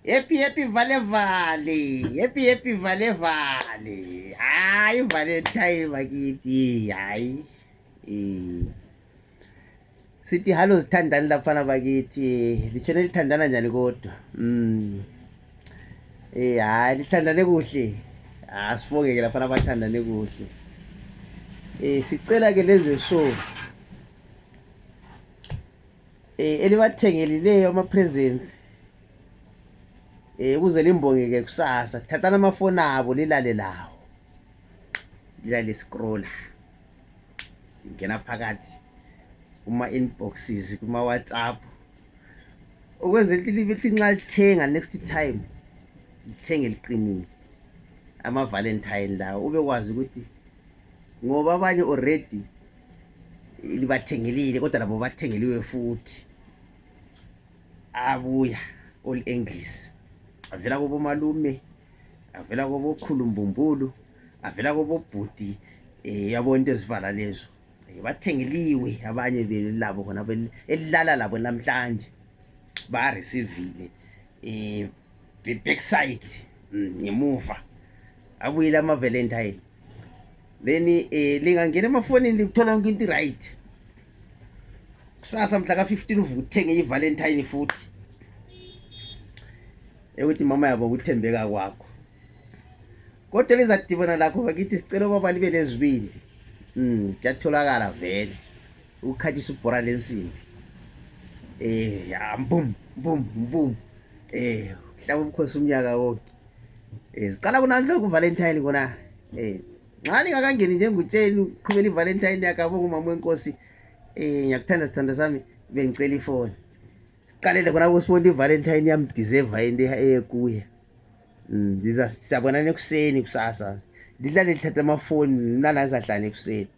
Happy vale vale. Happy vale vale. Hayi Valentine bakithi. Hayi. Sithi hallo sithandani laphana bakithi. Lishone lithandana njani kodwa? Hayi lithandane kuhle. Sibonge ke laphana abathandane kuhle. Sicela ke lenze show. Elibathengelileyo ama presents. Ukuze limbongeke kusasa. Thathana amafoni abo lilale lawo. Lilale scroller. Ngena phakathi kuma inboxes, kuma WhatsApp. Ukwenzela ukuthi lithi nxa lithenga next time lithenge liqinile. Ama Valentine lawo ube kwazi ukuthi ngoba abanye already libathengelile kodwa labo bathengeliwe futhi. Abuya all English. Avela kubo malume, avela kubo khulumbumbulu, avela kubo bhuti, yabona into ezivala lezo. Bathengeliwe abanye belabo khona elilala labo namhlanje. Ba receiveile backside ngemuva. Abuyile ama Valentine. Then lingangena emafonini lithola yonke into right. Kusasa mhla ka-15 uvuka uthenge iValentine futhi. Ukuthi mama yabo ukuthembeka kwakho. Kodwa lizadibana lakho bakithi sicela ubaba libe lezibindi. Kuyatholakala vele. Ukhathisa ubhora lensimbi. Boom boom boom. Hlaba umkhosi umnyaka wonke. Siqala kunandlo ku Valentine kona. Nxa ningakangeni njengutsheni uqhubela iValentine yakabo kumama wenkosi. Ngiyakuthanda sithando sami bengicela ifoni. Siqalele khona kusibona iValentine yami deserve into ekuye. Siyabonana ekuseni kusasa. Lidlale lithatha amafoni nalana sahlane ekuseni.